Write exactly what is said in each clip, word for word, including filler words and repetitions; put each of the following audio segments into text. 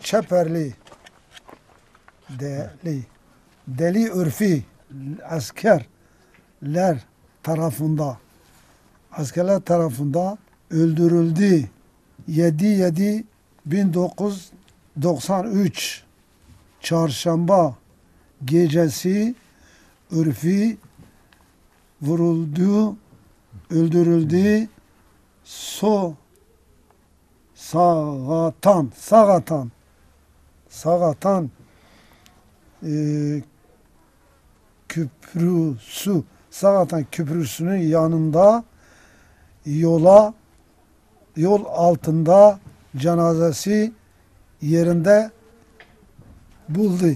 Çeperli, Deli, Deli Urfi, eskerler tarafında, askerler tarafında öldürüldü. Yedi yedi bin dokuz yüz doksan üç Çarşamba gecesi Urfi vuruldu, öldürüldü. So Sağatan, Sağatan, Sağatan, e, Köprüsü, Sağatan Köprüsü'nün yanında yola, yol altında cenazesi yerinde buldu.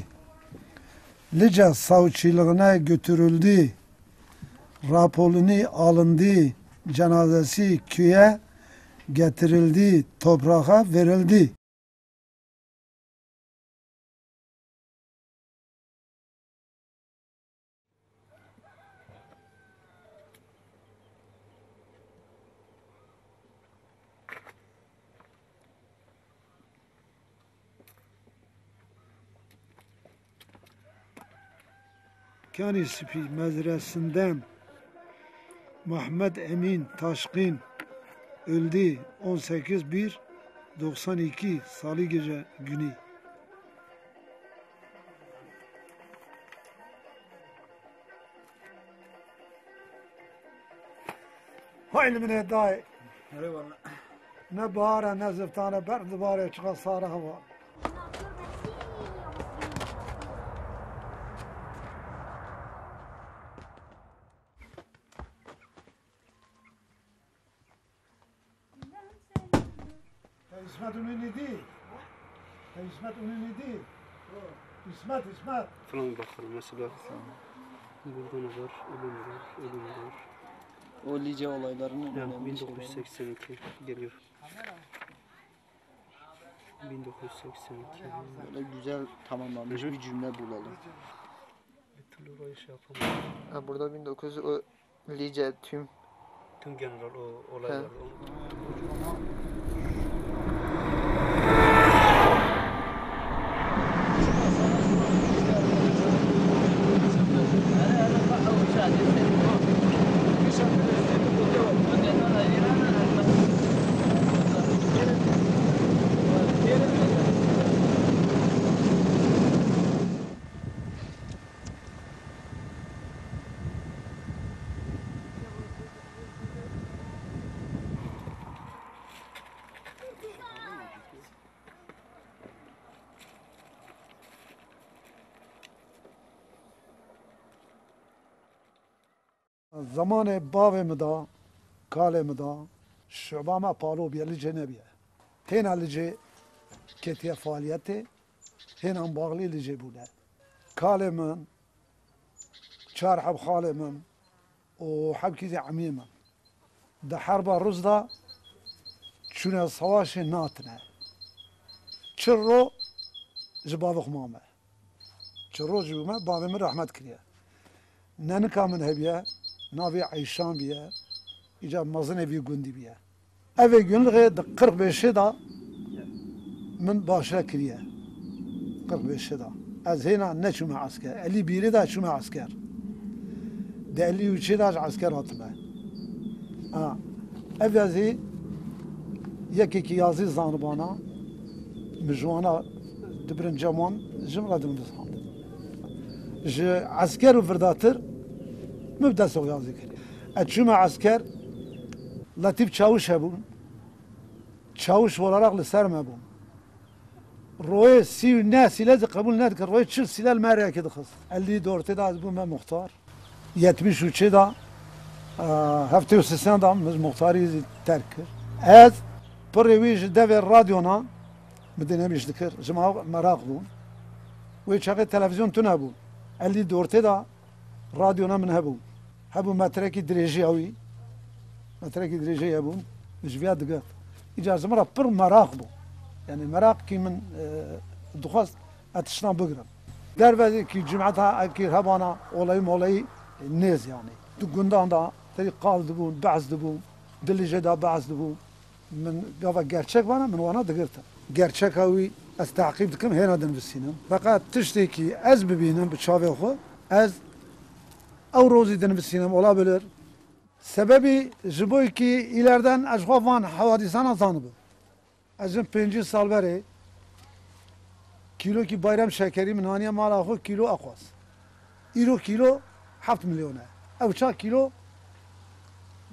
Lice savcılığına götürüldü. Raporunu alındı, cenazesi köye getirildi, toprağa verildi. Kani Sipî mezresinden Mehmet Emin Taşkın öldü, on sekiz bir doksan iki Salı gece günü. Hay li min e dayê. Eyvallah. Ne bahar e, ne ziftan e, berf dibare, çiqa sare heva. Te Îsmet û Nînî dî? Te Îsmet û Nînî dî? Îsmet, Îsmet. Falan bakalım mesela. Burada ne var? Ölüm var, ölüm var. O Lice olaylarının Ya, önemli bin dokuz yüz seksen iki şeyleri. Geliyor. Bin dokuz yüz seksen iki. Böyle güzel tamamlanmış Hı hı. bir cümle bulalım. Bir türlü orayı şey yapamadım. Ha, burada bin dokuz yüz, o Lice tüm. Tüm general o olaylar. He. Zemanê bavê min de, kalê min de, şuba me Palo bûye, Licê nebûye. Têna Licê ketiye faaliyetê, hênan baxlî Licê bûne. Kalê min, çar heb xalê min û heb kîzê emiyê min. Di herba Rûs de çûne savaşê natine. Çi ro ji bavê xwe mame. Çi ro jî bûme, bavê min rehmet kiriye. Nenika min hebûye, navê Eyşan bûye, îcar mezinê vî gundî bûye. Evê gundê di qirx beşê de min başre kiriye. Qirx beşê de. Ez hêna neçûme esker. Elî bîrê de çûme esker. Di elî û üçê de ji esker hatime. Ha. Ev yazî yekekî yazî zanibana, min ji wana di birincem wan ji min re dimdizand. Ji esker û virdatir min bi dest xwe yazî kir. Ez çûme esker, Letîf Çawiş hebûn. Çawiş olarak li ser me bûn. Royê sî û neh sîle jî qebûl nedikir. Royê çil sîle li me rêyekê dixist. Elî dortê de ez bûme muxtar. Yetmiş û çê de, e, heftê û sê de min muxtarî jî terk kir. Ez pirê wî ji devê radyona, min dê nemîş dikir. Ji me meraq bûn. Wê çaxê televîzyon tune bû. Elî dortê de Radyona min hebû. Hebû metrekî dirêjiya wî. Metrekî dirêjê hebû. Min ji viya digirt. Îcar ji min re pir meraq bû. Yanî meraqkî min, e, dixwest ez tiştan bigirim. Dervekî cumeta ekî hebana olayî molayî nêz yanî. Di gundan de terî qal dibûn, behs dibûn. Di Licê de behs dibûn. Min gava gerçek vana, min wana digirtin. Gerçeka wî Ez teqîb dikim, hêna dinivîsînim. Feqet tiştekî ez bibînim bi çavê xwe, ez ew rozî dinivîsînim, olabilir. Sebebî ji bo kî îlerden ez xwe van hewadîsana zanibim. Ez jin pêncî sal berê kîlokî Bayram Şekerî min haniye mala xwe kîlo aqwas. Îro kîlo heft milyon e. Ew ça kîlo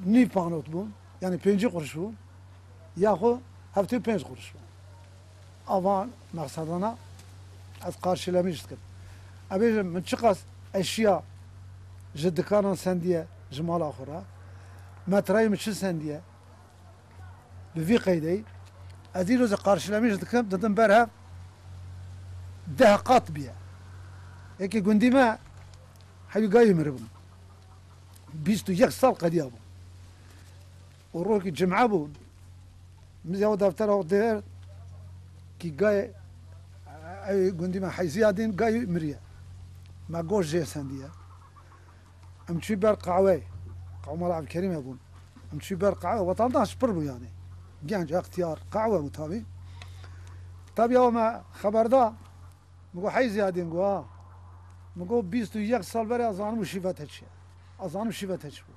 nîv panot bûn, yanî pêncî quruş bûn, ya xwe heftê û pênc quruş bûn. Ava mexsedana ez qarşîlemîş dikim. Ez bêjim, min çiqas eşya ji dikanan sendiye ji mala xwe re, metrayê min çi sendiye, bi vî qeydeyî, ez îro zî qarşîlemîş dikim, didim ber hev deh qat biye. Yekê gundî me hewî gayî miribûn. Bîst û yek sal qediya bûn. Û rokî cim'e bûn. Min zî ew deftera xwe dêr kî gayê ew gundî me heyziya dîn gayî miriye. Me goş jê sendiye. Em çû ber qehweyê. Qehwe mala Evkerîme bûn. Em çû ber qehwe. Wetandaş pir bû yanî. Genc, extiyar, qehwe bû tabî. Tabî ew me xeber da. Min got, hey Ziyadîn, got, ha. Min got, bîst û yek sal berê ez zanim û şîve te çi ye. Ez zanim şîve te çi bû.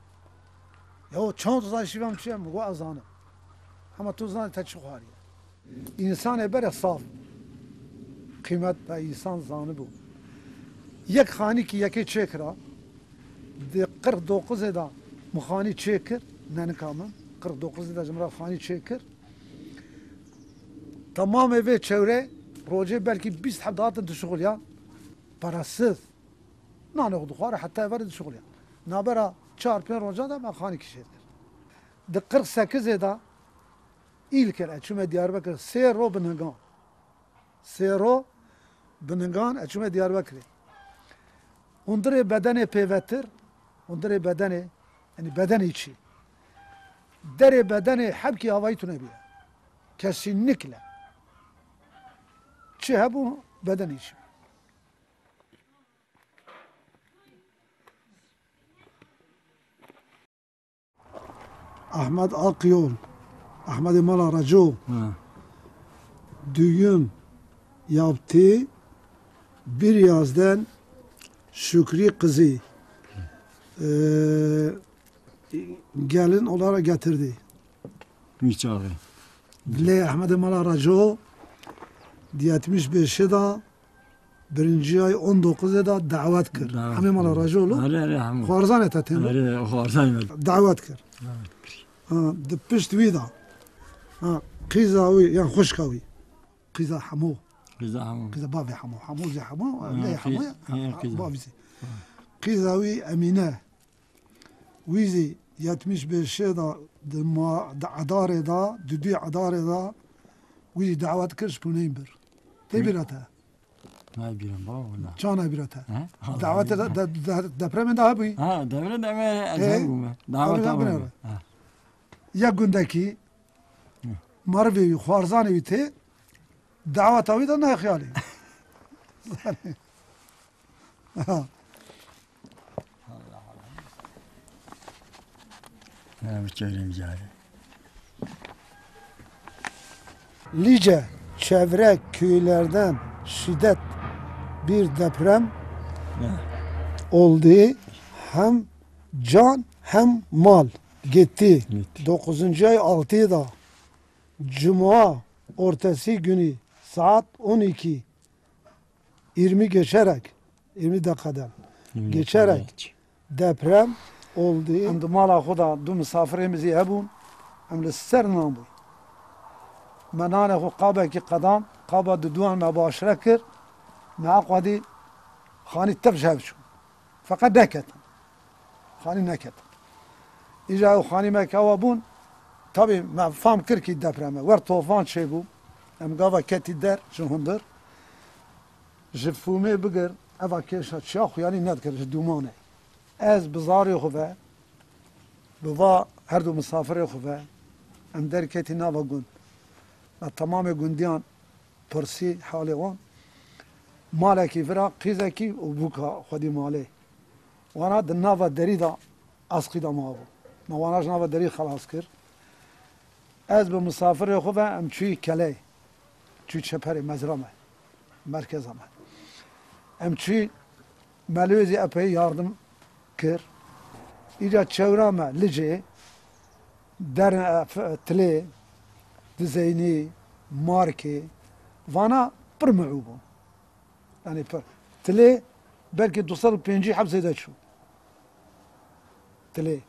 Ya çawa tu zanî şîve min çi ye? Min got, ez zanim. Hema tu zanî te çi xwariye. Însanê berê saf. Qîmet be însan zanibû. Yek xanîkî yekê çêkira, di qirx dokuzê de min xanî çêkir, nenika min, qirx dokuzê de ji min re xanî çêkir. Temamê vê çewrê rojê belkî bîst heb dihatin dişuxuliyan, parasiz. Nanê xwe dixware heta êvarê dişuxuliyan. Nabera çar pênc roja de me xanîkî çêkir. Di qirx sekizê de îl kir, ez çûme Diyarbekir, sê ro bi ningan. Sê ro bi ningan ez çûme Diyarbekirê. Hundirê bedenê pêvetir, hundirê bedenê, yanî bedenê çi? Derê bedenê hebkî havayî tune bûye. Kesinlikle. Çi hebû, bedenê çi? Ahmet Akyol, Ahmetê Mala Reco, Ha. Düğün yaptı, bir yazdan Şükrü kızı, e, gelin olarak getirdi. Wî çaxê. Lê Ehmedê Mala Reco, di yetmiş beşê de, birinci ay on dokuzê de dawet kir. Dawet Hemê Mala kir. Reco lo. Erê, erê, hemû. Xwarzanê te tên lo. Erê, xwarzanê me. Dawet kir. Dawet kir. Ha, di pişt wî de. Ha, qîza wî, yan xwişka wî. Qîza Hemo. Qîza Hemo. Qîza bavê Hemo. Hemo zî Hemo, Ha, lê qîz-, Hemo ya. ha, qîza. Bavê zî. Qîza wî Emîne. Wî zî yetmiş beşê de di ma-, di edarê de, di duyê edarê de wî zî dawet kir ji pûneyên bir. Tê Hı. bîra te? Nayê bîra min, baba, wela. Ça nayê bîra te? He? Dawetê de, de, de, depremê de hebûyî? Ha, depremê de me ez Ê? hebûme. Daweta Ew me binêre. bû. Ha. Ya gundekî, Hı. merivê wî, xwarzanê wî tê, daweta wî de nayê xiyalê. Ha, biçerim cari. Lice, çevre köylerden şiddet bir deprem Ya. oldu. Hem can hem mal gitti. Gitti. Dokuzuncu ay altıyda Cuma ortası günü saat on iki yirmi geçerek, yirmi dakikadan Yirmi geçerek dakika. deprem oldu. Em di mala xwe de du misafirê min zî hebûn, em li ser nan bûn. Me nanê xwe qabekî qedand, qaba diduyan me başre kir, me eqwedî xanî tev ji hev çû. Feqet neketin. Xanî neketin. Îja ew xanî me kewa bûn, tabî me fam kir kî deprem e. Wer tofan çêbû, em gava ketî der ji hundir. Ji fûmê bigir, eva kêşa çiya xuyanî nedikir ji dûmanê. Ez bi zarê xwe ve, bi va her du misafirê xwe ve, em derketî nava gund. Me temamê gundiyan pirsî halê wan. Malekî vira qîzekî û bûka xwedî malê. Wana di nava derî de asqî de mabû. Me wana ji nava derî xelas kir. Ez bi misafirê xwe ve em çûyî keleyê. çû çeperê mezra me, merkeza me. Em çû, me li wê zî epey yardim kir. Îca çewra me Licê, Derne, F-, Tilê, Dizeynî, Markê, vana pir mi'û bû. Yanî pir. Tilê belkî du sed û pêncî heb zêde çû. Tilê.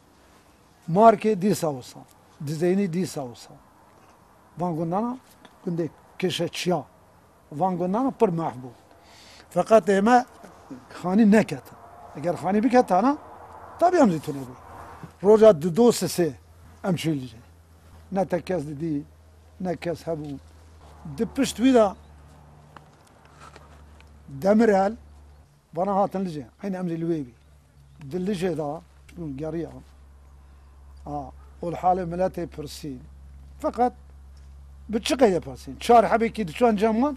Markê dîsa wisa. Dizeynî dîsa wisa. Van gundana gundê kêşe çiya. Van gundana pir mehv bû. Feqet ême xanî neketin. Eger xanî biketana, tabî em zî tune bû. Roja dido sisê em çû Licê. Ne te kes didî, ne kes hebû. Di pişt wî de Demirel, vana hatin Licê. Eynî em zî li wê bî. Di Licê de, hûn geriya. A, ol halê miletê pirsîn. Feqet bi çi qeyde pirsîn? Çar hebekî diçan cem wan,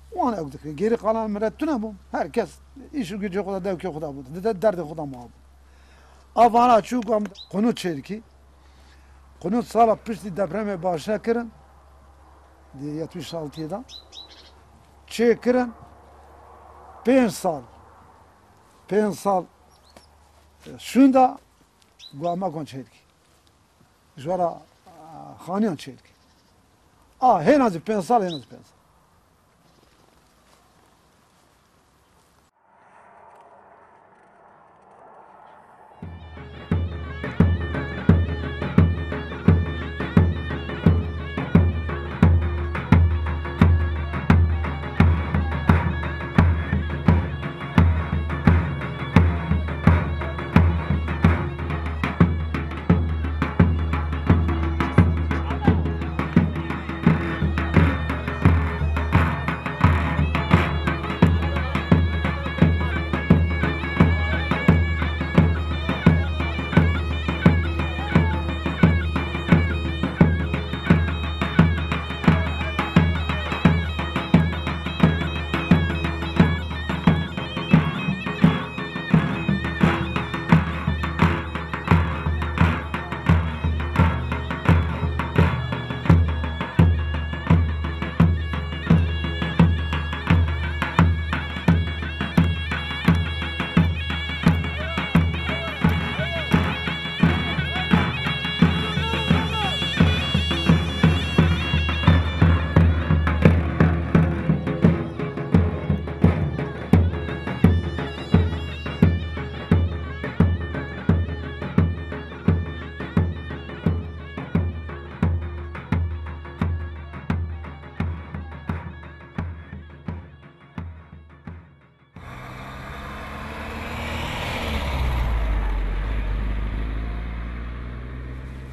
wan ew dikir. Gêrî qalan milet tune bû. Her kes îş û gücê xwe de, dewkê xwe de bû. Dide derdê xwe de mabû. A vana çû ku em qunût çêdikî. Qunût sala piştî depremê başe kirin. Di yetmiş altiyê de. Çêkirin. Pênc sal. Pênc sal, e, şûnda guamekan çêdikî. Ji wara, e, xaniyan çêdikî. A, hêna zî pênc sal, hêna zî pênc sal.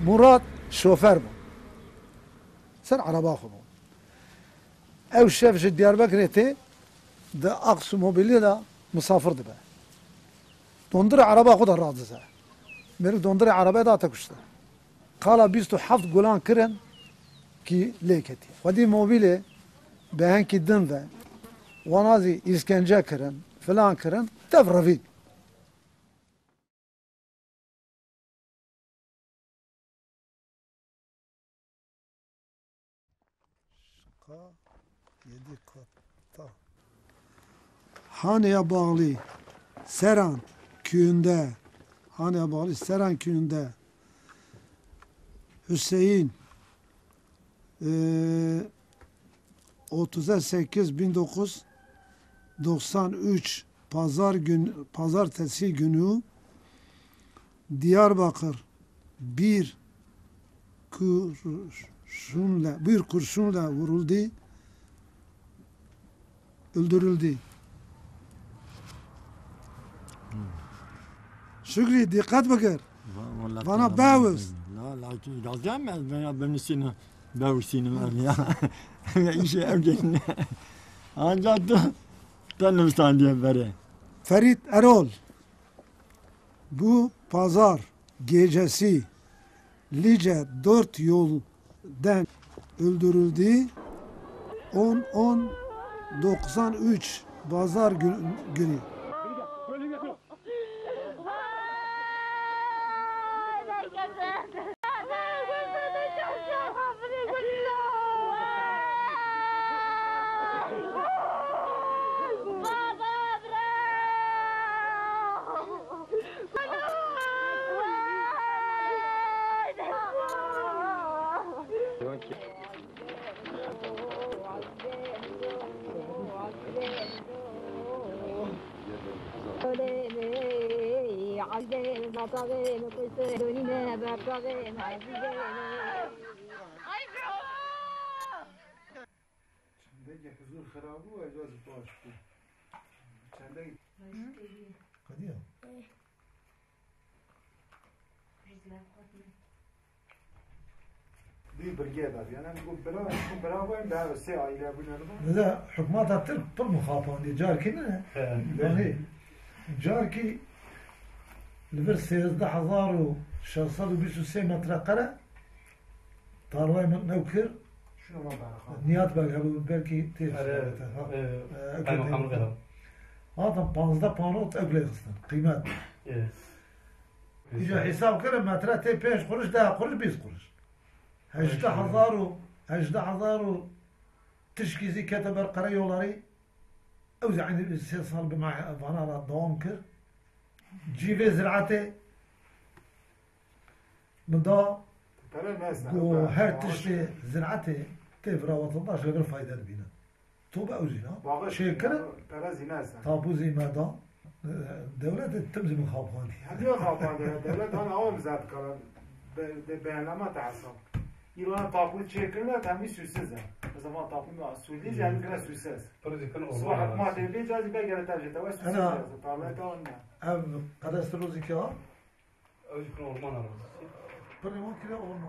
Murat şofer bû. Ser ereba xwe bû. Ew şev ji Diyarbekirê tê, di Aksu Mobilya de misafir dibe. Dondirê ereba xwe de radize. Meriv dondirê erebê date kuştin. Qala bîst û heft gulan kirin kî lê ketî. Xwedî mobilê bi henkî din ve wana zî îskence kirin, filan kirin, tev revîn. Şika yedi katta. Haneye bağlı Seran köyünde, Haneye bağlı Seran köyünde Hüseyin, e, otuz sekiz bin dokuz yüz doksan üç pazar gün, pazartesi günü Diyarbakır bir kurşunla, bir kurşunla vuruldu, öldürüldü. Şükrî, dîqet bikir. Va-, wala Vana tena bawis. La, la, tu, lazim ez bena binusînim, bawusînim ev ya. Ya îşe ev gelin. Ancak tu, te nivîsandiye berê. Ferit Erol. Bu pazar gecesi Lice dört yoldan öldürüldü. On on doksan üç pazar gün, günü. Azizê, bapavê, nokuştê, donîne, bapavê, azizê. Ay, bravo! Çendekî huzûr xirab bû, ez jî baş bû. Çendek. Qediya. Dî birgê de, yani, em got bira, em got bira, em de sê aile bûne li van. Dede, hikûmeta Tirk pir mixapandî, carkî ne? He. Yani, carkî li vir sêzdeh hezar û şeş sed û bîst û sê metre kare tarlayê min new kir. Şuna bak, bak. Nihat Beg hebû, belkî tê. Erê, ha. E, e, kaymakamlık adam. Hatin panzdeh panot ew lê xistin, qîmet. E. Îca hesab kirin, metre tê pênc quruş, deh quruş, bîst quruş. Hejdeh hezar û, hejdeh hezar û tişkî zî kete ber qere yolarî. Ew zî eynî sê sal bi me vana re dewam kir. Cîvê ziraetê min da, got her tiştê ziraetê tê vira wetandaş li vir fayde dibîne. Tobe ew jî na. Çêkirin. Pere zî ne sen. Tapû zî me da. E, dewletê tim zî min xapandî. Hemiya xapandî. Dewlet han awa bize dikare. Be-, de beyanname te hesab. Îro tapû çêkirine, te hemî sûsiz e. Mesela tapû me sûlî, jî hemî kire sûsiz. Pir zî kin. Siba hikûmetê bê, ca zî be gere te jî te we sûsiz e. Tarlaya te ne. Ev kadastro zî ke ha? Ew jî bin orman arazîsî. Pirê wan kire orman. Hı.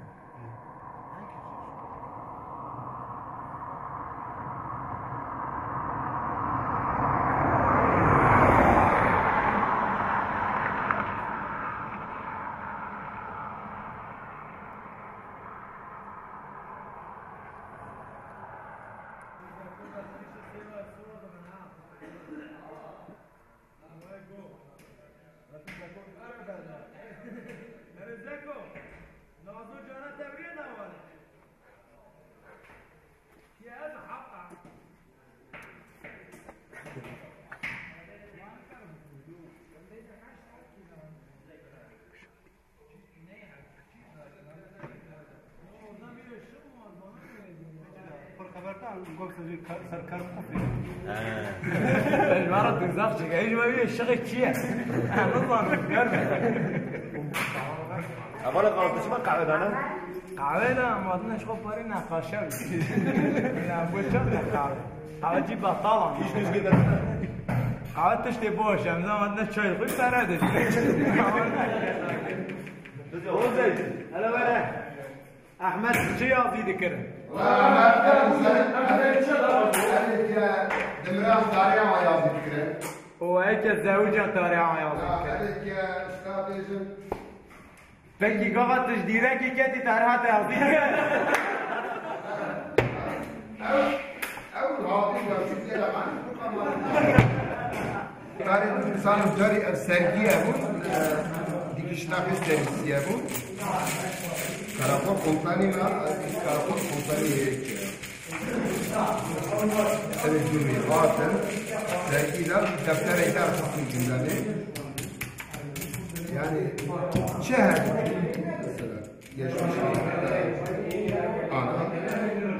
Xwe xeberdan, gor ser jî ka-, ser kar xwe fêr. He. Ji me re dozaf çêke. Ji me wî şixê çi ye? Nizanim, görme. Evana qala tu çima qehwe dane? Qehwe de, em hatine ji xwe parê nexaşe bî. Ya, bu çend ne qehwe? Qehwe cî betal an. Hiç düzgün desene. Qehwe tiştê boş, em zaman ne çay xwe pere de. Oğuz Bey, hele were. Ehmed çi yazî dikirin? Wala Ehmed, Ehmed, Ehmed, Ehmed, Dimiran tariha yazî dikirin. Û eke Zewcan tariha yazî dikirin. Ehmed, işte bêjin. Pekî gava tu ji dîrekî ketî tariha te yazî dikirin. Ew, ew hatî ya, siz yere hani bu kamarı. Karê min, zanim carî ev sergiye bû, e, dikişnakê sergisiye bû. Karakol komutanî me, e, karakol komutanî yek, e, ev cumî hatin, sergî de defterê der xistin gündemê. Yani çi her mesela. Geçmiş. Ana.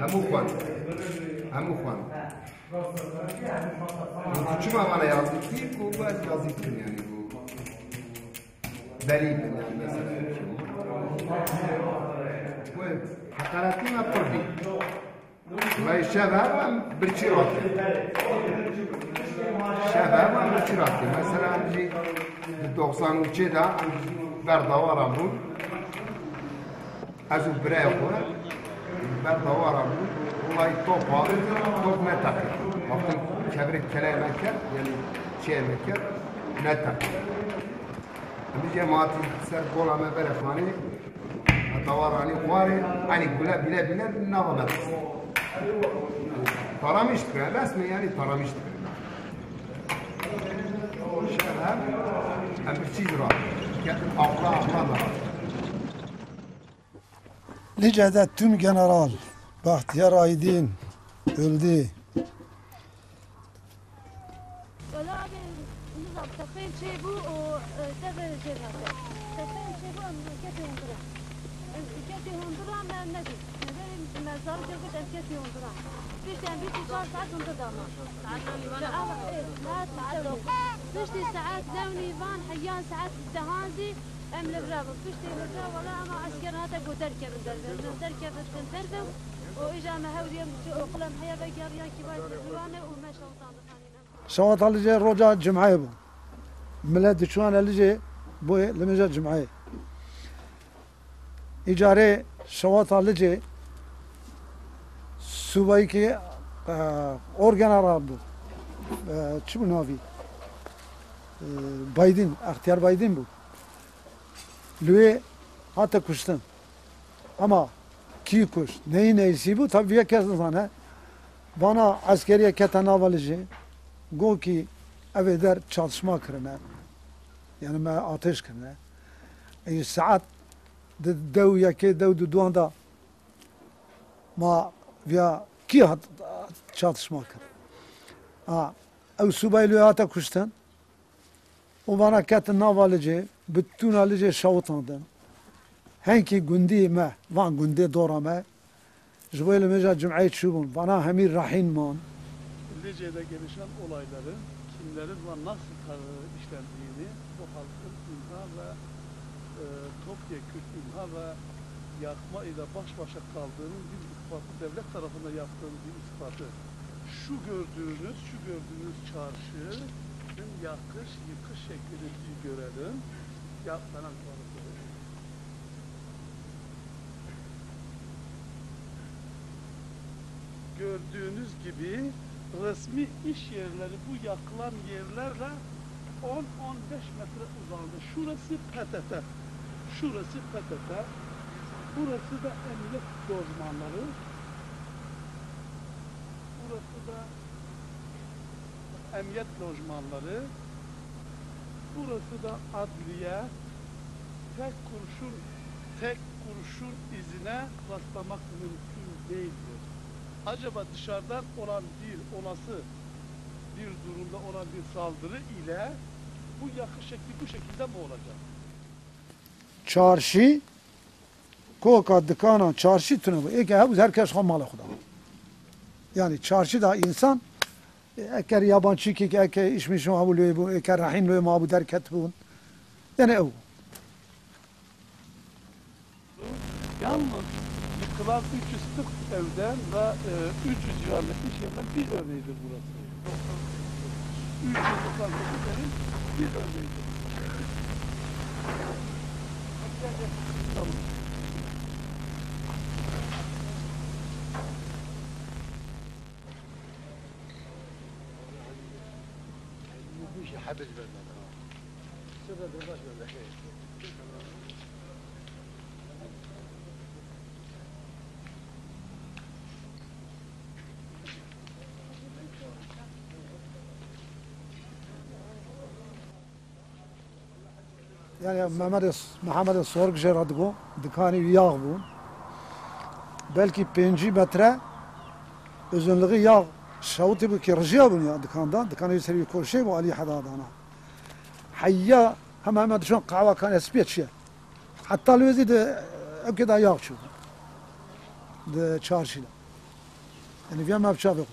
Hemû xwend. Hemû xwend. Û tu çima bana yazî kî? Ku bu ez yazî kim yani bu. Belî bin yani mesela. Wê heqaretî me pir bî. Vay şev hev em birçî rakî. Şev hev em birçî rakî. Mesela em jî di doxsan û çê de em ber dawara bûn. Ez û birayê xwe ber dawara bûn. Wulay top a, top neteqî. Wextê kevirê keleyê me kir, yanî çiyê me kir, neteqî. Em jî em hatî ser gola me berê xanê, heta wa ranî xwarê, enî gule bîle bîle nava me dist. Taramîş dikir, resmen yanî taramîş dikir. Şev hev, em bi çî zira, ketin aqla aqla me. Licede Tümgeneral Bahtiyar Aydin öldü. Wela abi, nizam, tefên çêbû û, e, tevê jêr hate. Tefên çêbû em ketê hundira. Em ketê hundira me nedî. Em berê me zarokê got em ketê hundira. Pişt em bîst û çar saet hundir dama. Saet navî vana. Ê, saet navî. Piştî saet newnî van, heyan saet dehan zî em li vir bûn. Piştî li vir, wela ema esker hate ku derkevin derve. Em derkevin derve û îja me hewl yem çi oxlem heye vegeriyan kî vay ziwane û me şewtan dixanîn em. Şewata Licê roja cumeyê bû. Milet diçûyane Licê boyê limêja cumeyê. Îcarê şewata Licê subayîkê, e, orgeneral bû. E, çi bû navî? E, Baydîn, Extiyar Baydîn bû. Li wê hate kuştin. Ama kî kuşt, neyî neyîsî bû, tabi vê kes nizane. Vana eskeriyê kete nava Licê, got kî ev ê der çatişma kirine. Yani me ateş kirine. Ê saet di dew yekê, dew di duan da ma viya kî hat çatişma kir? A, ew subayî li wê hate kuştin û vana ketin nava Licê, bi tûna Licê şewitandin. Henkî gundî me, van gundê dora me, Ji bo limêja cumeyê çûbûn. Vana hemî rehîn man. Lice'de gelişen olayların kimlerin ve nasıl kar-, işlendiğini bu halkın imha ve, e, topyekün imha ve yakma ile baş başa kaldığının bir ispatı, devlet tarafından yaptığının bir ispatı. Şu gördüğünüz, şu gördüğünüz çarşının yakış, yıkış şeklini bir görelim. Ya, ben anlamadım. Gördüğünüz gibi resmi iş yerleri bu yakılan yerlerle on on beş metre uzağında. Şurası P T T. Şurası P T T. Burası da emniyet lojmanları. Burası da emniyet lojmanları. Burası da adliye. Tek kurşun, tek kurşun izine rastlamak mümkün değildir. Acaba dışarıdan olan bir olası bir durumda olan bir saldırı ile bu yakış şekli bu şekilde mi olacak? Çarşî, koka, dikana, çarşî tune bû. Êke hebû her kes xwe mala xwe da. Yani çarşî da insan, e, eker yabancî kî, eke îş mişon hebû lê bû, eke rehîn lê mabû derket bûn. Yani ew. Yalnız yıkılan üç yüz kırk evden ve, e, üç yüz civarında iş yerinden bir örneğidir burası. Üç yüz doksan sekiz evin bir örneğidir. Tamam. Yani Mehmet, Mehmet Sorg jê re digo, dikanê wî yax bû. Belkî pêncî metre uzunluğu yax şewitî bû ki rijiya bûn ya dikanda. Dikanê wî serî koşê bû alî heda dana. Heya hema hema dişon qehwekanê spî ye çi ye. Heta li wê zî di ewkê de yax çû. Di çarşî de. Yani viya me bi çavê xwe.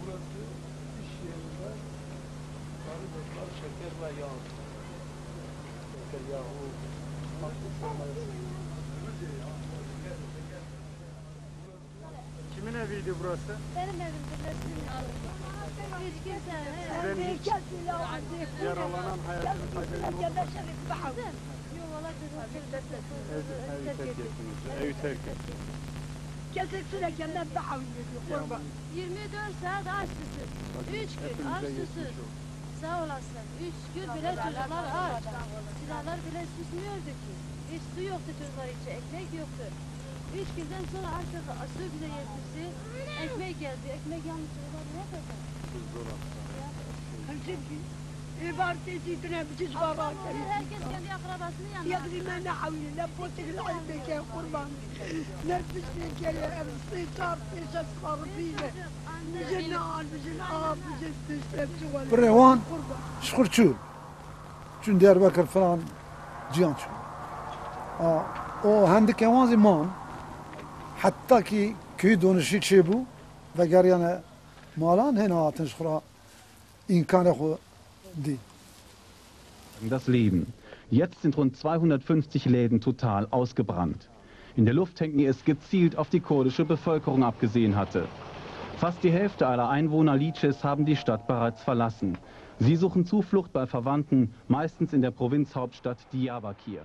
Burası iş yerinde sarı bezler, şeker ve yağ. Şeker, yağı, tatlı sarması. Kimin eviydi burası? Benim evimdir, Nesrin'in. Hiç kimse, he. Sizden hiç yaralanan, hayatınız, haberiniz oldu mu? Yok, valla, evi terk ettiniz. Evi terk ettiniz. Kesek sürekli ne daha kurban. Yirmi dört saat aç susuz. Üç gün aç susuz. Sağ olasın. Üç gün bile çocuklar aç. Silahlar bile susmuyordu ki. Hiç su yoktu çocuklar için, ekmek yoktu. Üç günden sonra artık su bize yetişti. Ekmek geldi. Ekmek yalnız çocuklar ne yapacak? Hemşerim, ê bar tê dîtine, biçî ji bar bar. Herkes kendi akrabasının yanına. Yek zî me nehewî, ne potik li eldeke qurban. Ne piştê kerê, ev sê çar pêşe sixaribîne. Bijin an, bijin a, bijin tiştek çi wele. Birê wan ji xwe çû. Çûn Diyarbekir filan ciyan çû. A, o hendikê wan zî man. Heta ki kuyê donişî çêbû, vegeriyane malan, hêna hatin ji xwe re îmkanê xwe dî. Das Leben. Jetzt sind rund zweihundertfünfzig Läden total ausgebrannt. In der Luft hängt es gezielt auf die kurdische Bevölkerung abgesehen hatte. Fast die Hälfte aller Einwohner Lices haben die Stadt bereits verlassen. Sie suchen Zuflucht bei Verwandten, meistens in der Provinzhauptstadt Diyarbakir.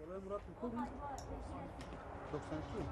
Olay Murat Mutlu mu? Doksan iki.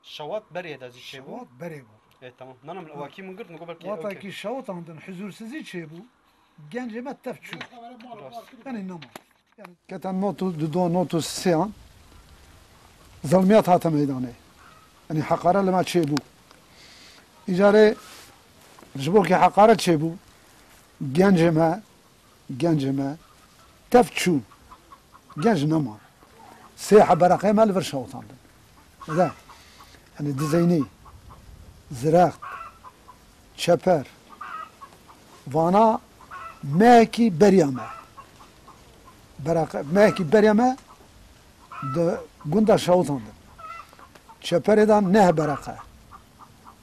Şewat berê de zî çêbû. Şewat berê bû. E, tamam. Nana min ewakî min girt, min got belkî Wata ewkê. Kî şewatandin, huzursizî çêbû. Gencê me tev çû. Rast. Yanî nema. Kete not û du, not û sê an zilmiyat hate meydanê. Yanî heqare li me çêbû. Îcarê ji bo kî heqare çêbû, gencê me, gencê me tev çûn. Genc neman. Sê heb bereqê me li vir şewitandin. Ede, yanî Dizeynî, Zirext, Çeper, vana mehekî beriya me. Bereqe, mehekî beriya me di gunda şewitandin. Çeperê de neh bereqe.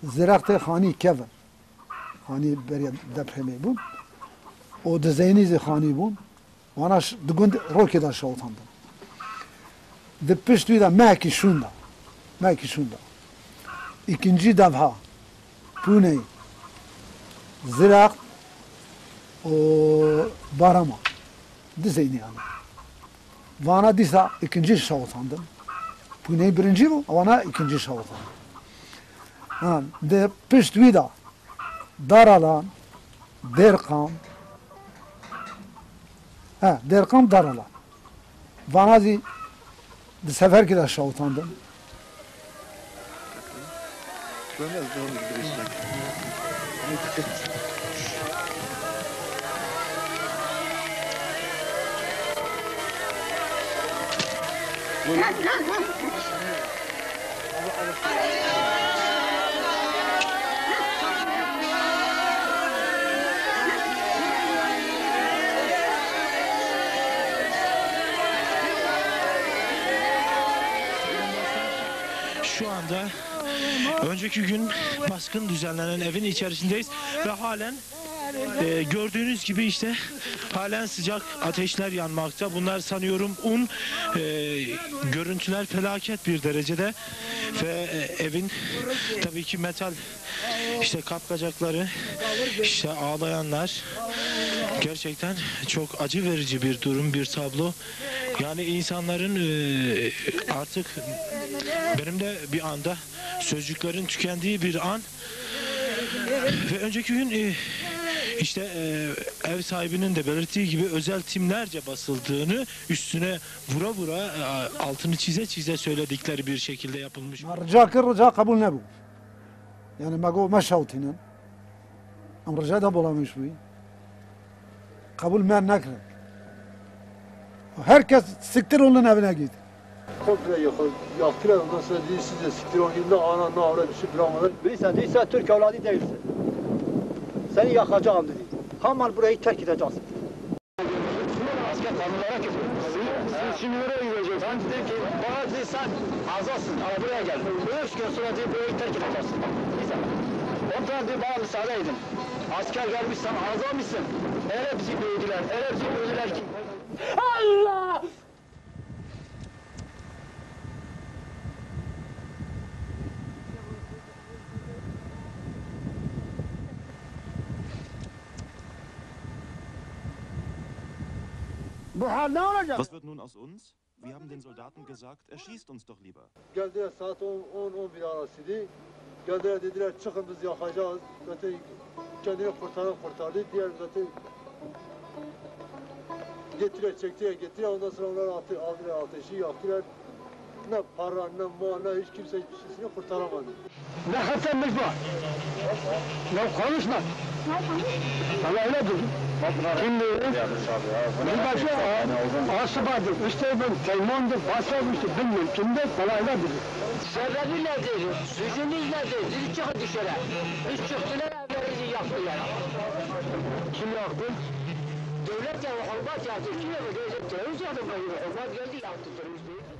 Zirextê xanî kevin. Xanî beriya depremê bûn. Û Dizeynî zî xanî bûn. Wana ş-, di gund rokê de şewitandin. Di pişt wî de mehekî şûn de. Mehekî şûn de. Îkincî devha Pûney, Zirext û Barama. Dizeynî yani. Vana dîsa îkincî şewitandin. Pûney birincî bû, wana îkincî şewitandin. Ha, di pişt wî de Daralan, Dêrqam. He, Dêrqam, Daralan. Vana zî di seferkî de şewitandin. Şu anda önceki gün baskın düzenlenen evin içerisindeyiz ve halen, e, gördüğünüz gibi işte halen sıcak ateşler yanmakta. Bunlar sanıyorum un, e, görüntüler felaket bir derecede ve, e, evin tabii ki metal işte kapkacakları, işte ağlayanlar, gerçekten çok acı verici bir durum, bir tablo. Yani insanların, e, artık benim de bir anda sözcüklerin tükendiği bir an. Ve önceki gün, e, işte, e, ev sahibinin de belirttiği gibi özel timlerce basıldığını, üstüne vura vura, e, altını çize çize söyledikleri bir şekilde yapılmış. Me rica kir, rica qebûl nebû. Yani me got me şewtînin. Em rica da bolamiş bûyî. Qebûl me nekirin. Her kes siktir olun evine git. Komple yakın, yaktılar, ondan sonra dedi, "Siz de siktir olun, ne ana, ne avrat, bir şey bırakmadan." Birisi dedi, "Sen Türk evladı değilsin. Seni yakacağım," dedi. "Hemen burayı terk edeceksin." Asker kadınlara küfür. Siz, siz şimdi nereye gideceksiniz? Ben dedim ki, bana dedi, "Sen azasın, ama buraya gel. Üç gün sonra," dedi, "burayı terk edeceksin." Neyse. Ondan dedi, "Bana müsaade edin." Asker gelmiş, "Sen aza mısın?" Öyle bizi dövdüler, öyle bizi dövdüler ki. Allah! Bu hal ne olacak? Was wird nun aus uns? Wir haben den Soldaten gesagt, erschießt uns doch lieber. Geldiler saat on, on, on bir arasıydı. Geldiler dediler, "Çıkın, biz yakacağız." Zaten kendini kurtaran kurtardı. Diğer zaten getirer, çektiler, getirer. Ondan sonra onlar atı, aldılar ateşi, yaktılar. Ne para, ne mal, ne hiç kimse hiçbir şeysini kurtaramadı. Ne Hasan Necma. Ya konuşma. Vallahi öyle dedim. Şimdi bir başı a-, asıbadır. İşte ben Teymon'dur, Basra'dır, işte bilmiyorum kimdir. Vallahi öyle dedim. Sebebi nedir? Suçunuz nedir? Siz çıkın dışarı. Biz çıktılar, evlerinizi yaktılar. Kim yaktı? Devlet ya, hükümet yaktı. Kim yaktı? Devlet terörist yaktı. Hükümet geldi, yaktı teröristleri.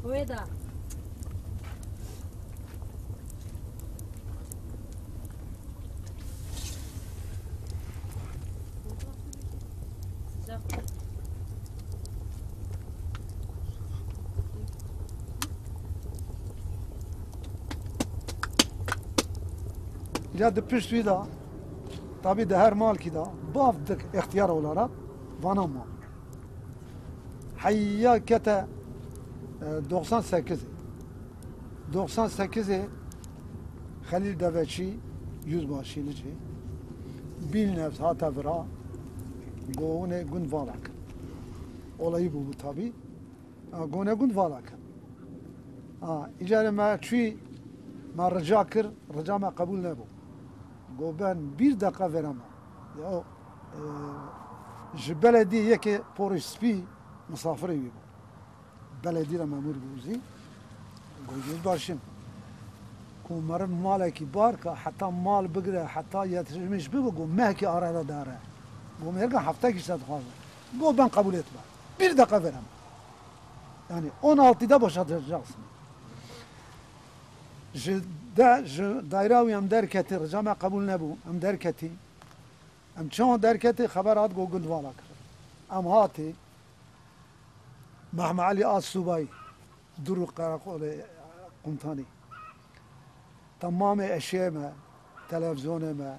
Wê de. Ya di pişt wî de, tabî di her malkî de, bav dik îxtiyar olarak vana ma. Heya kete, e, doksan sekizê. Doksan sekizê Xelîl Deveçî, yüzbaşî Licê, Bîlnevs hate vira, go hûnê gund vala kin. Olayî bûbû tabî. A, go hûnê gund vala kin. A, îcarê me çûyî, me rica kir, rica me qebûl nebû. Go ben bir deqa vereme. Ya, e, ji belediyê yekê porê spî misafirê wî bû. Beledî re memûr bû zî. Got, "Yüzbaşım, ku meriv malekî bar ka, heta mal bigire, heta yetişmiş bibe, ku mehkî arada dare." Got, "Mêrga heftekî se dixwaze." Got, "Ben qebûl etme. Bir deqa verem." Yani on altı de boşatacaksın. Ji de, ji daîra wî em derketî, rica me qebûl nebû, em derketî. Em çawa derketî, xeber hat, got, "Gund vala kir." Em hatî, Mehme Elî Asubay, Duru Qereqolê Qumtanî. Temamê eşyê me, televîzyonê me,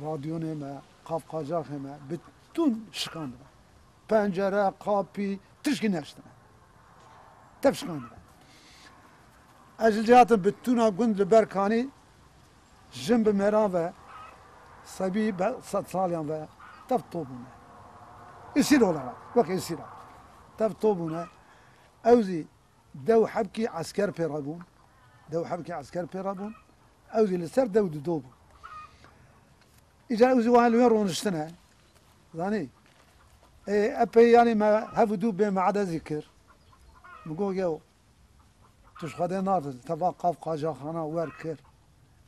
radyonê me, qavqacaxê me, bitûn şikandine. Pencere, qapî, tişkî neştine. Tev şikandine. Ez li cê hatim bitûna gund li ber kanî, jin bi mêran ve, sebî be-, sed saliyan ve, tev to bûne. Esîr olarak, wek esîra. Tev to bûne. Ew zî dew hebkî esker pê re bûn. Dew hebkî esker pê re bûn. Ew zî li ser dew dido bûn. Îcar ew zî wiha li wê roniştine. Zanî? Ê, epey yanî me hev û dû bê me'ede zî kir. Min got, "Yew, tu ji Xwedê nardin, te va qav qacaxana wer kir."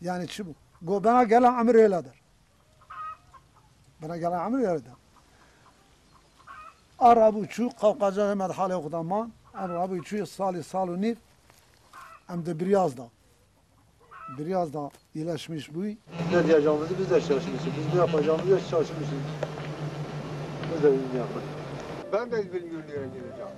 Yanî çi bû? Got, "Bena gela emir êla der." Bena gela emir êla der. A rabû çû, qav qacaxê me di halê xwe de man. Em rabû çû salî sal û nîv. Em di biryaz da. Biryaz da iyileşmiş bûy. Ne diyeceğimizi biz de şaşırmışız. Biz ne yapacağımızı da şaşırmışız. Biz de bilmiyoruz. Ben de bilmiyorum nereye gideceğim.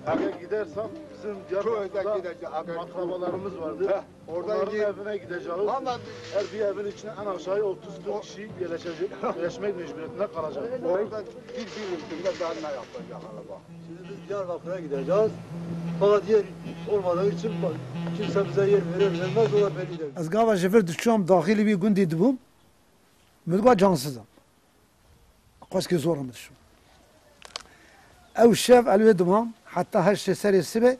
Eğer gidersem bizim Diyarbakır'da akrabalarımız vardır. Heh, oradan onların evine gideceğiz. Ama her bir evin içine en aşağı otuz kırk kişi yerleşecek, yerleşmek mecburiyetinde kalacak. Orada bir, bir üstünde daha ne yapacak araba? Şimdi biz Diyarbakır'a gideceğiz. Fakat yer olmadığı için kimse bize yer verir vermez, o da belli değil. Ez gava ji vir diçûm daxilî wî gundî dibûm. Min digot cansizim. Qweskê zor min dişûm. Ew şev el wê dimam, heta heştê serê sibê,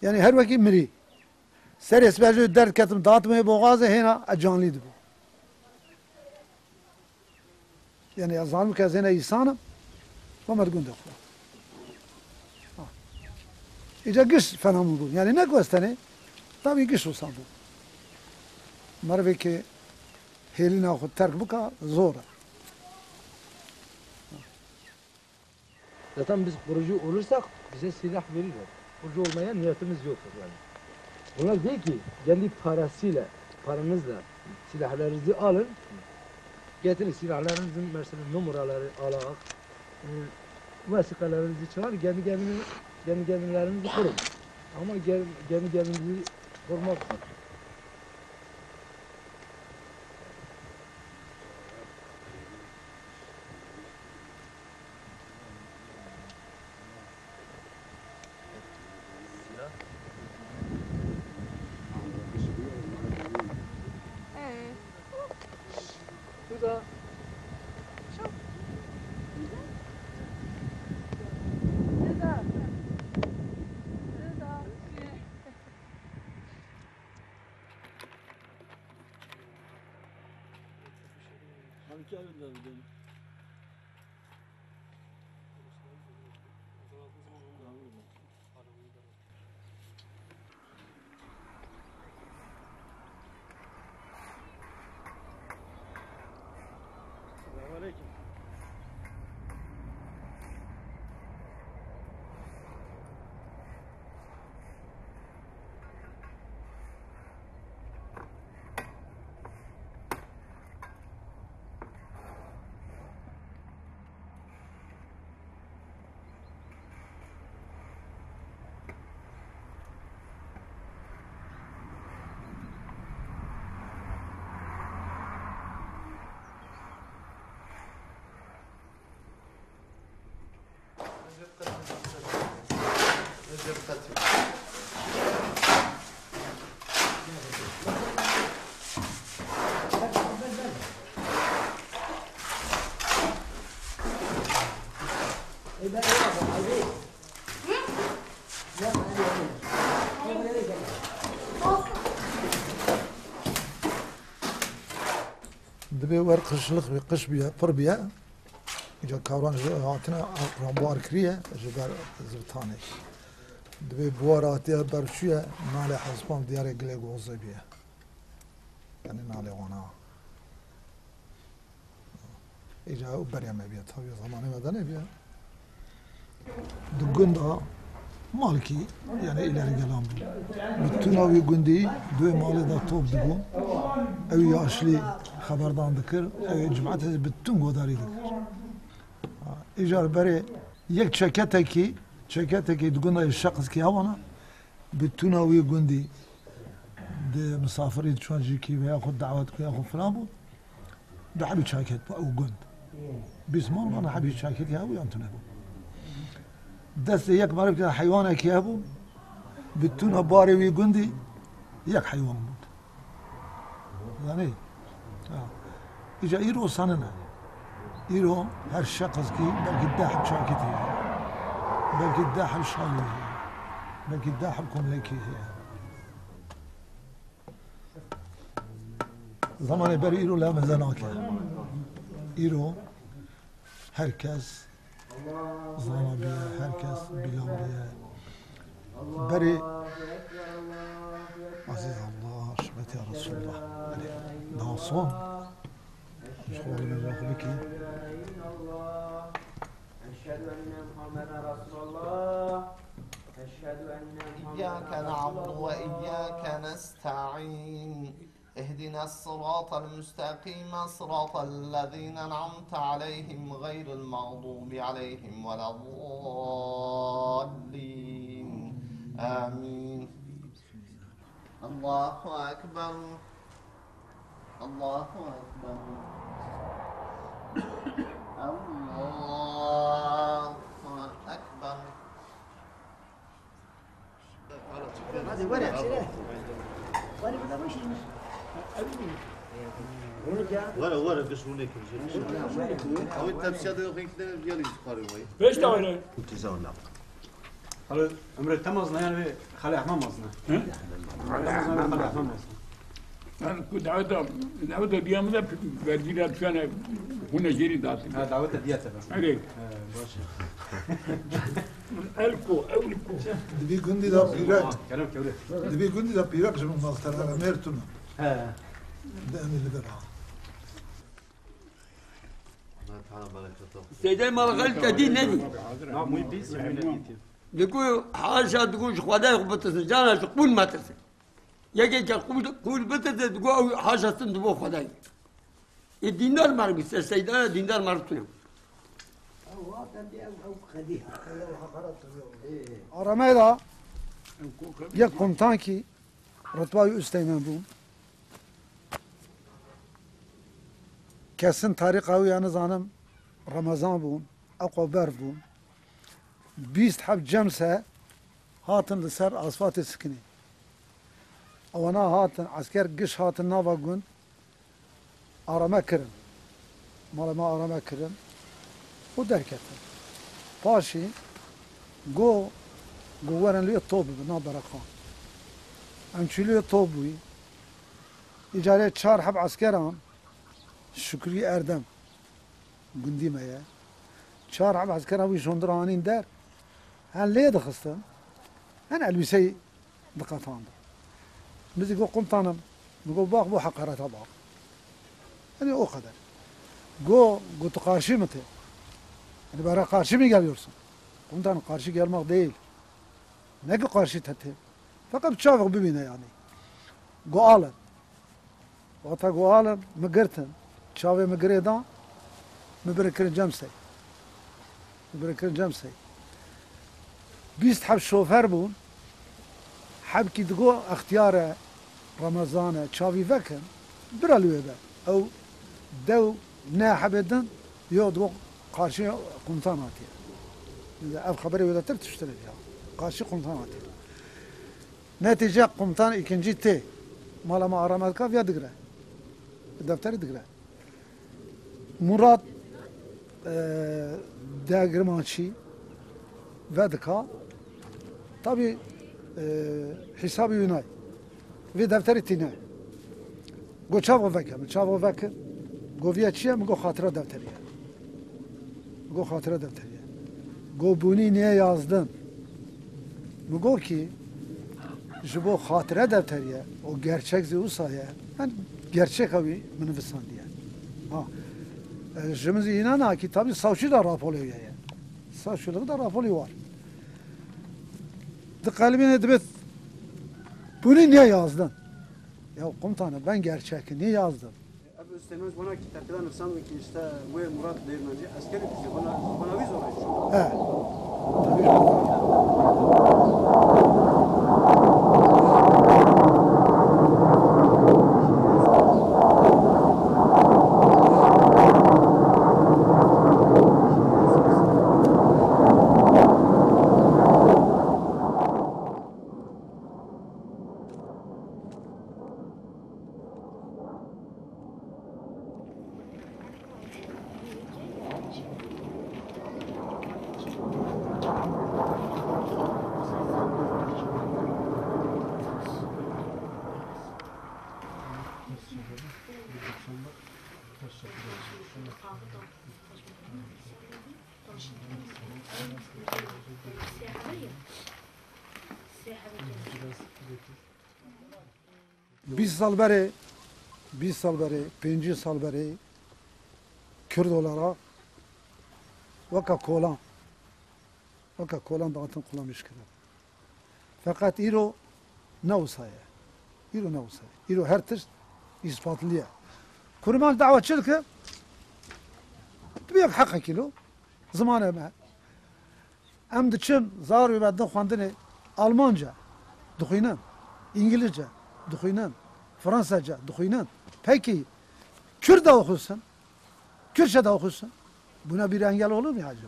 yani her wekî mirî. Serê sibê ez wê derketim, datim wê boxazê hêna ez canlî dibû. Yani ez zanim ke ez êne însan im, ve me di gundê xwe. Ha. Îca giş fehm bûn. Yani ne ku ez tenê, tabî giş wisa bûn. Merivê ke hêlîna xwe terk bika, zor e. Zaten biz kurucu olursak bize silah verirler. Kurucu olmaya niyetimiz yoktur yani. Bunlar diyor ki kendi parasıyla, paranızla silahlarınızı alın. Getirin silahlarınızın mesela numaraları alak, e, vesikalarınızı çıkar, kendi kendini, kendi kendilerinizi korun. Ama gel-, kendi kendinizi korumak Dibê wer qişliq bî, qiş bîye, pir bîye. Îca karan ji hatine rambuar kiriye ji ber zivitanê. Dibê buhar hatiye ber çûye, nalê hespan diyarê gilê gozê bîye. Yani nalê wana. Îca ew beriya me bîye, tabii zamanê me de nebîye. Di gunda malkî, yani ileri gelan bû. Bi tuna wî gundî duê malê de top dibû. Ew yaşlî xeberdan dikir, ew cumartesi bi tun godarî dikir. Îcar berê yek çeketekî, çeketekî di gunda şexskî hewana, bi tuna wî gundî di misafirî çûn jî kî veya xwe dawet ku ya xwe filan bû. Du hebî çaket bû ew gund. Bîst mal bana hebî çaketî hebû yan tune bû. Destê yek merivkî heywanekî hebû. Bi tuna barê wî gundî yek heywan bû. Zanî? Ha. Îca îro sanine. Îro her şexskî belkî deh çaketî heye. Belkî deh şalî heye. Belkî deh komlekî heye. Zamanê berî îro lê meze nake. Îro her kes zana bîye, her kes bîlan bîye. Berê Ezîz Allah, hişmet ya Resulullah. Berê daha son. Ji xwe li meze xwe bikî. إياك نعبد وإياك نستعين. اهدنا الصراط المستقيم، صراط الذين أنعمت عليهم، غير المغضوب عليهم ولا الضالين. آمين. الله أكبر. الله أكبر. الله أكبر. Were, were, giş rûnê kirjê. Ew tepsiya de xwe kitene diyalî dixwarê wayî. Beş tane. Tizana. Alo, Emre, te mazna yani ve Xalê Ehmed mazna. Hı? Emre, te mazna ve Xalê Ehmed mazna. Her ku daweta, daweta diya min de vergî re tane hûn e jêrî datin. Ha, daweta diya te be. Erê. He, baş e. El ku, ew ku. Di vî gundî de pîrek. Kerem kewre. Di vî gundî de pîrek ji min meztir e, Mêrtûn e. He. Di em ê li vir ha. Seydê Malxel te dî nedî. Na mûy bî, semîne dîtî. Diku haşa diku ji Xwedayê xwe bitirsin, cana ji qûl metirsin. Yekê ke qûl, qûl bitirse, diku ew haşa sin dibo Xwedayê. Ê dîndar mer bî, ser seydana dîndar mer tune. Arameyda yek komutankî Ritwa wî Üsteğmen bûn. Kesin tarîxa wî ya nizanim, Remezan bûn, eqo berf bûn. Bîst heb cemse hatin li ser asfaltê sikinê. Ewana hatin, esker giş hatin nava gund, arame kirin. Mala me arame kirin û derketin. Paşî go, go werin lê top bibin, na bereqan. Em çû lê top bûyî. Îcarê çar heb eskeran, Şukrî Erdem, gundî me ye. Çar heb eskeran wî şondir anîn der. Hen lê dixistin, hen elbîseyî diqetandin. Min zî got, "Komutanım." Min got, "Bak, bu hakarete bak." Yani o kadar. Go, go tu karşı mı te? Yani bana karşı mı geliyorsun? Komutanım, karşı gelmek değil. Ne ki karşı te te? Fakat çavuk bibîne yani. Go alın. Wata ku alin, min girtin. Çavê min girê dan, min birin kirin cem sey. Min birin kirin cem sey. Bîst heb şofer bûn. Hebkî digo, extiyar e, Remezan e, çavî vekin. Bira li wê be. Ew dew ne hebê din, yo digo, qarşî komutan hatiye. Ev xeberê wê de tir tiştir e ya. Qarşî komutan hatiye. Netîce komutan îkincî tê. Mala me arame dika, viya digire. Defterî digire. Murat, e, Degirmançî vedika. Tabî, e, hîsabî wî nayê. Vê defterî tîne. Go çav xwe veke, min çav xwe vekir. Go viya çi ye? Min go xatira defterî ye. Go xatira defterî ye. Go bûnî niye yazdin. Min go kî ji bo xatire defterî ye. O gerçek zî wisa ye. Ben gerçeka wî min nivîsandiye. Ha. E, ji min zî înana kî tabî savcî de raporê ye. Savcılığı da raporî var. Di qelbînê dibêt bûnî niye yazdin. Ya komutanım, ben gerçekini yazdım. Ev Üsteğmen ji wana kî terkida nivîsandin kî işte wê Murat Degirmançî eskerî dikê, wana, wana wî zor e. He. Bîst sal berê, bîst sal berê, pêncî sal berê Kurd olarak weke kolan, weke kolan dihatin qulamîş kirin. Feqet îro ne wisa ye. Îro ne wisa ye. Îro her tişt îspatliye. Kurman dawa çi dike? Tu bir yek heqekî lo. Zimanê me. Em diçin, zarokê me din xwendinê Almanca dixwînin, Îngilizce dixwînin, Fransızca dixwînin. Peki, Kürt de oxusun, Kürtçe de oxusun. Buna bir engel olur mu acaba?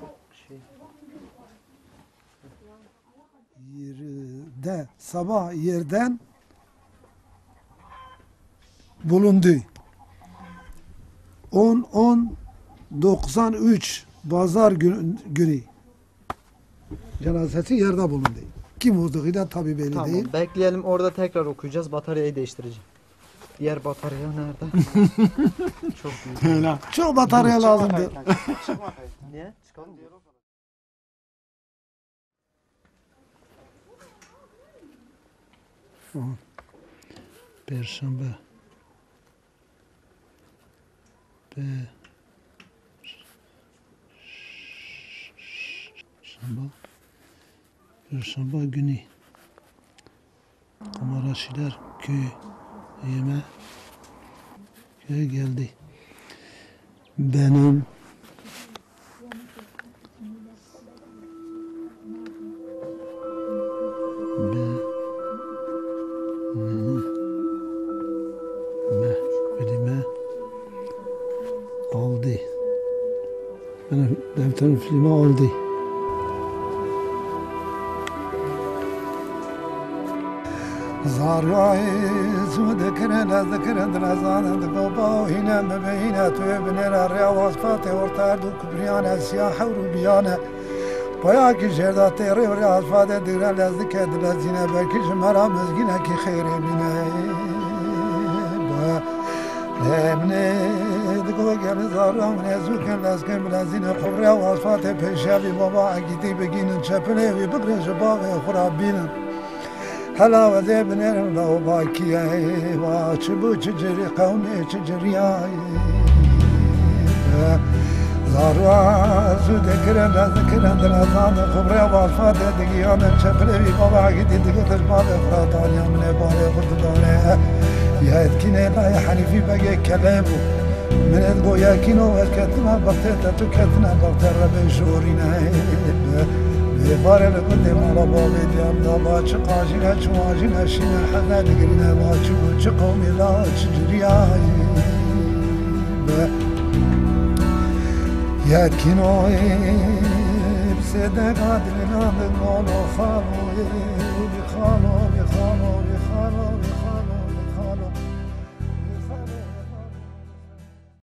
Çok şey. Yerde, sabah yerden bulundu. On, on, Doksan üç Pazar gün, günü cenazesi yerde bulundu. Kim olduğu da tabii belli değil. Tamam, bekleyelim, orada tekrar okuyacağız. Bataryayı değiştireceğim. Diğer batarya nerede? Çok büyük. Öyle. Çok batarya lazımdı. Niye? Çıkalım diyor. Perşembe. Pe- Perşembe. Perşembe günü. Kameraşiler köyüme, köye geldi. Benim be, me, me, elime aldı. Beni defterin filmi aldı. Zarwayê zû dikirin, ez dikirin, dilezan digo baw hîne, min bihîne, tu yê binêre rêya wasfatê orta her du kibriyane, siya hewr û biyane. Payakî jêr de têrê û rêya wasfatê digre lez dike, dilezîne, belkî ji me re mizgînekî xêrê bîne. Be. Lê min ê digo gelî zarra min ê zû kin lezgên bilezînê xwe rê wasfatê pêşiya vî baba Egîdî bigînin çepilê wî bigrin ji bavê xwe re bînin. Hela wezê binêrin lawbakiyê wa çi bû çi cirî qewmê çi ciriyayê. Zarwa zû dikirin lez dikirin dilezan xwe rê wasfatê digiyanin çepilê wî baba Egîdî digotin bavê xwe re daniya min ê bavê xwe didane. Yetkînê layê Henîfî Begê Kelê bû. Min ê digo yekîno ez ketime bextê te tu ketine bextê rebê jorîne. Vê barê li gundê mala bavê diyam da ba çi qajîne çi wajîne şîne heze digirîne ba çi bû çi qewmê la çi ciriyayî be. Yekîno ê bi sêdega dilina di galo xalo ê bi xalo bi xalo bi xalo.